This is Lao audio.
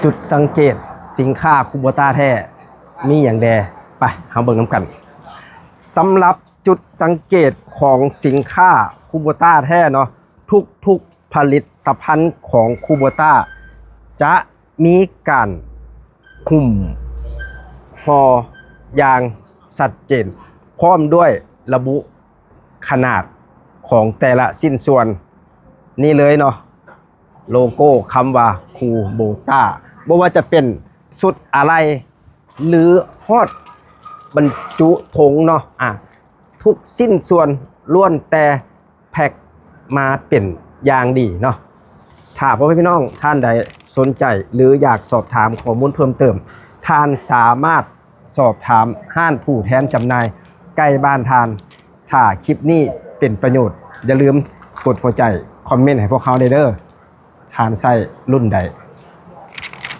ຈຸດສັງເກດສິນຄ້າຄູໂບຕ້າແທ້ມີຫຍັງແດ່? ໄປ ເຮົາເບິ່ງນຳກັນ. ສຳລັບຈຸດສັງເກດຂອງສິນຄ້າຄູໂບຕ້າແທ້ເນາະ, ທຸກໆຜະລິດຕະພັນຂອງຄູໂບຕ້າຈະມີການຫຸ້ມຫໍ່ຢ່າງຊັດເຈນ ພ້ອມດ້ວຍລະບຸຂະໜາດຂອງແຕ່ລະຊິ້ນສ່ວນນີ້ເລີຍເນາະ. ໂລໂກ້ຄຳວ່າຄູໂບຕ້າ ບໍ່ວ່າຈະເປັນຊຸດອາໄຫຼ່ ຫຼື ຮອດບັນຈຸຖົງເນາະ ອາ ທຸກຊິ້ນສ່ວນລ້ວນແຕ່ແພັກມາເປັນຢ່າງດີເນາະ. ຖ້າພໍ່ແມ່ພີ່ນ້ອງທ່ານໃດສົນໃຈ ຫຼື ຢາກສອບຖາມຂໍ້ມູນເພີ່ມເຕີມ, ທ່ານສາມາດສອບຖາມຮ້ານຜູ້ແທນຈຳໜ່າຍໃກ້ບ້ານທ່ານ. ຖ້າຄລິບນີ້ເປັນປະໂຫຍດ, ຢ່າລືມກົດຫົວໃຈ, ຄອມເມັນໃຫ້ພວກເຮົາແດ່ເດີ. ທ່ານໃຊ້ລຸ້ນໃດ?